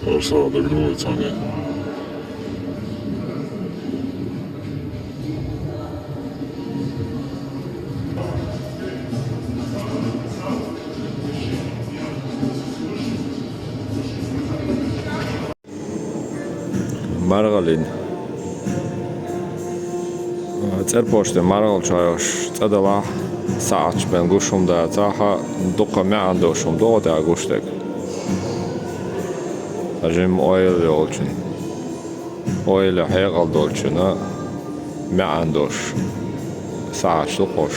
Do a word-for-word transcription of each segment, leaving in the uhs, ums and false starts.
Арса дагнувца не. Маргӏалин. ЦӀерпошта маргӏал чуйош цӀадалахь, сагӏаташ бен гуш хӏума дацахь, дукха маьӏан долаш хӏума догӏу тӏа гуш дерг. Жим ойла йолчун, ойла хьекъал долчун, маьӏан долаш сагӏаташ дукхош.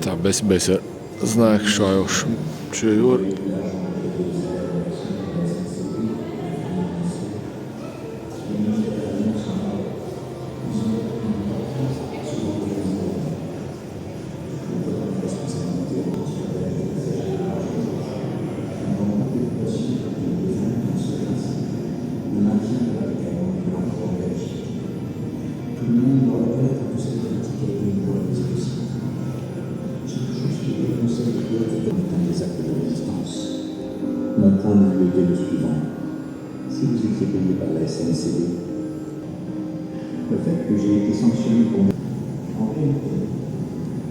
Тӏа бес-беса знак чуйош чуйора. Mon point de vue était le suivant. Si vous étiez payé par la S N C B, le fait que j'ai été sanctionné pour... En réalité,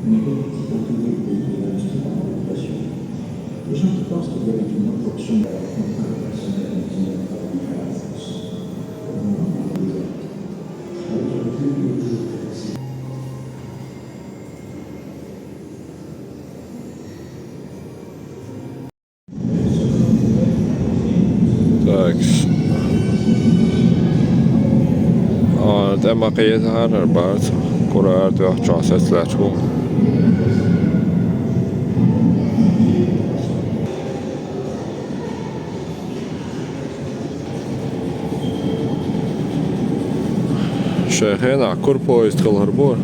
une politique pour tout le pays et l'industrie par l'occupation. Les gens qui pensent qu'il y avait une autre option dans leur contrat personnel, mais qui n'ont pas voulu faire la réponse. Pour moi, il y a des... Так. А, тӏема кхетар бац, курар тӏехь чохь сецлаьчку. Шайн хенахь кура поезд хилхар бора?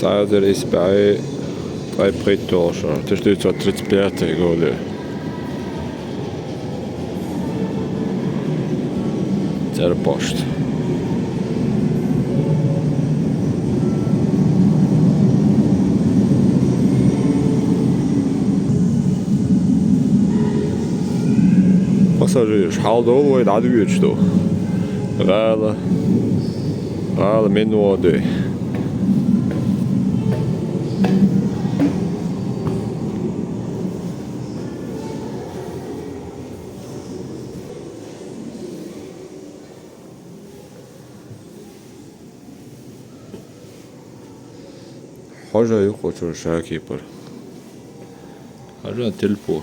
Цхьа эзар исс бӀе ткъе пхийтта долуш, тысяча девятьсот тридцать пятый году. ЦӀерпошта. Пассажираш, хьал долу вай дӀадоьдуш ду. ГӀала. ГӀала мин воду. Хьожа ю кху чуьра шакипар. Хьожа тилпо.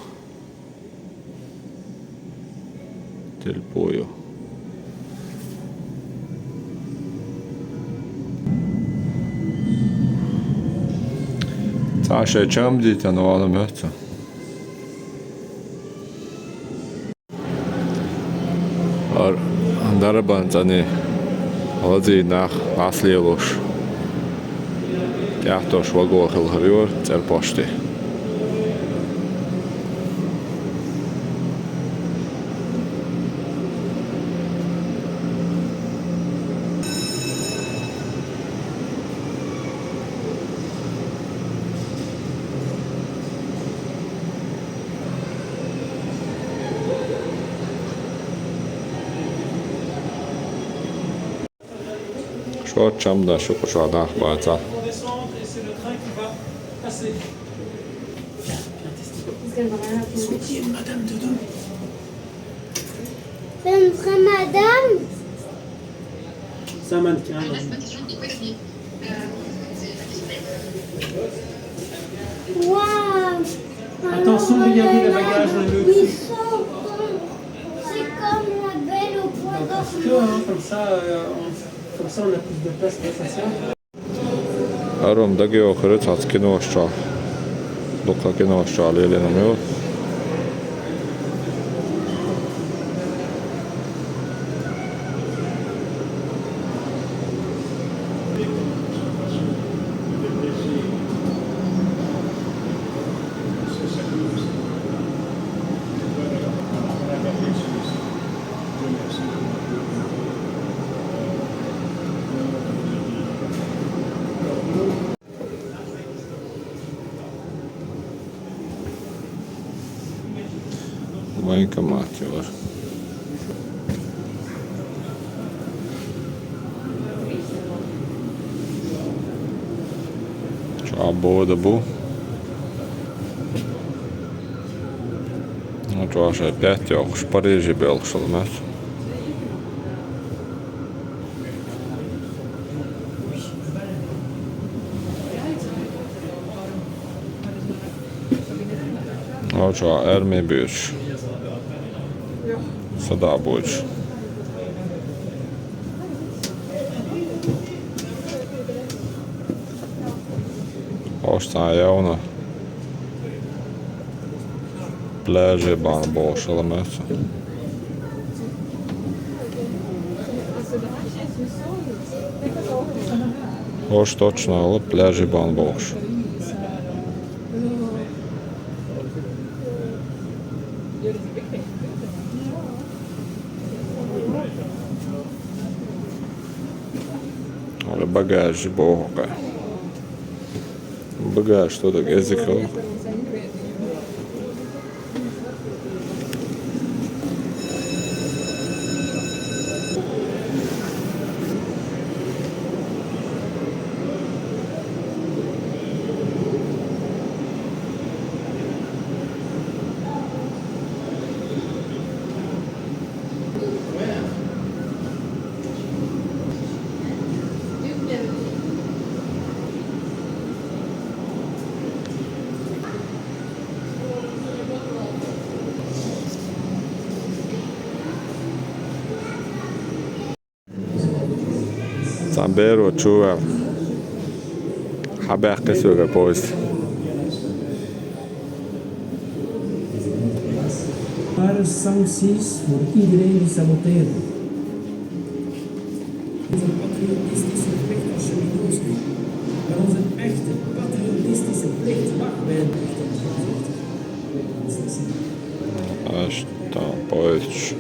Тилпо ю. Цхьа шайн чам дитана вала моьтту. Ар-, дарбан цӀанийн лазий нах Ӏас лелош, тӀаьхьа тосуш ваго хилхар ю цӀерпошта. Почему да шуку чуадах баца? C'est une vraie madame. C'est un mannequin. Waouh. Attention, regardez le bagage, le Ils sont comme... C'est comme la belle au bois Parce que, dormant. Hein, comme, ça, euh, on, comme ça, on a plus de place pour s'asseoir. Арум дагио хырыц ац киношча. Дукха киношча лелина мил. Военкомат юар. Чуа бода бу. Ну, чуа шай пять ёхш Парижи белх шалмас. Очо армия бюч. Сада буч. Ош цая уна. Пляжи бан болшала маса. Ош точно ала пляжи бан болш. Ала багажи бохка. Багаж что так язык. Tambero čuva. Habeh qisve ve pois. Para sancties voor iedereen die saboteert. Onze patriotistische plicht als Sjabinovski, maar onze echte patriotistische plicht mag wel echt ontgoocheld. Asta pois.